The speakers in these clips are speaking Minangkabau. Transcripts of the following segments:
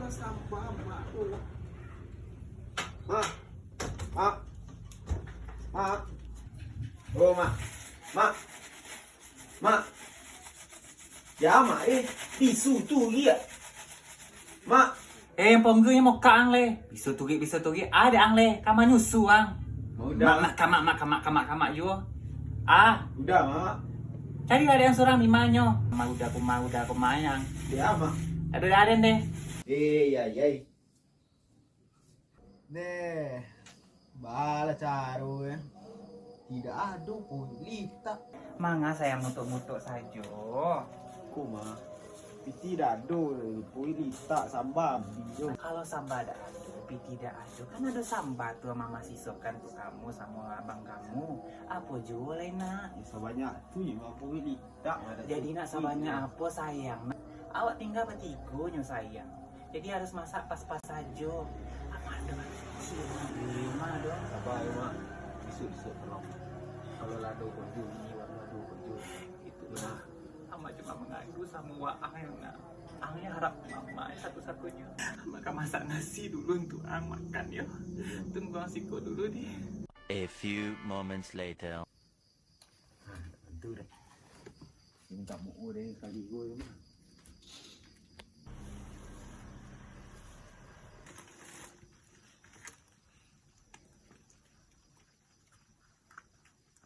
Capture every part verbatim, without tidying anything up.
Sambah, Mak, tu lah. Mak. Mak. Mak. Oh, Mak. Mak. Mak. Ya, Mak, eh. Tisu tu, iya. Mak. Eh, ponggu ni mokak ang leh. Bisu turik, bisu turik. Ah, dek ang leh. Ka manyusu ang. Mau dah. Mak, mak, kamak, mak, kamak, kamak, kamak juo. Ah. Udah, Mak. Cari lah dek ang surang di manyo. Mak udah, kuma udah, kuma yang. Ya, Mak. Aduh, dah den deh. Eh, ya, ya. Neh, bala caro, eh. Tidak ado puik litak. Manga sayang mutuk-mutuk sajo. Ko, Mak. Piti dak ado, puik litak, samba abih jo. Kalau samba dak ado, piti dak ado. Kan ado samba tu, Mama sisokan tu kamu samo abang kamu. Apo juo lai, Nak? Ya, sabanyak tu je, Mak, puik litak. Jadi nak sabanyak apo, sayang? Awak tingga batigo nyo, sayang. Jadi harus masak pas-pas sajo. Amak ado anak kecil di rumah doh. Sabar, Mak. Bisuak-bisuak tolong. Kalau lah ado kojo, ni baru ado kojo. Itulah. Amak cuma mangadu samo waang, yo, Nak. Ang yo harap Mama satu-satunyo. Amak ka masak nasi dulu untuak ang makan, yo. Tunggu ang siko dulu, deh. A few moments later. Ha, tentu deh. Mintak mu'u deh, kali gua mah.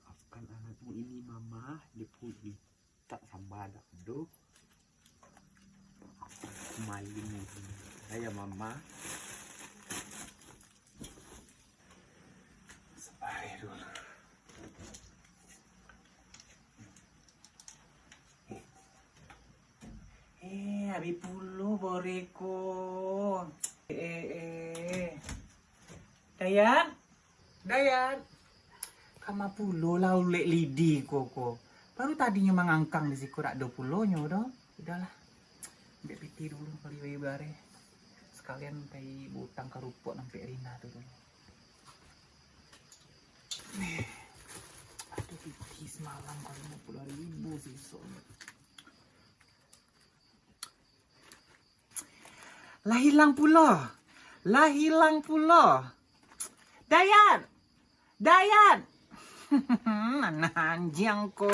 Maafkan anakmu ini, Mama, dia pun tak samba dak ado. Main ni. Ayo, Mama. Sabar dulu. Eh, habis pulo boreko. Eh, eh, eh. Dayan? Dayan? Kama pulo lah ulek lidi ko, ko. Baru tadinyo mangangkang di siko, dak ado pulonyo doh. Udahlah. Ambiak piti dulu, bali bayi bareh. Sakalian pai bautang karupuak nampek Rina tu dulu. Aduh, piti samalam ka limo puluah ribu sisonyo. Lah hilang pulo. Lah hilang pulo. Dayan! Dayan! Anak anjiang ko.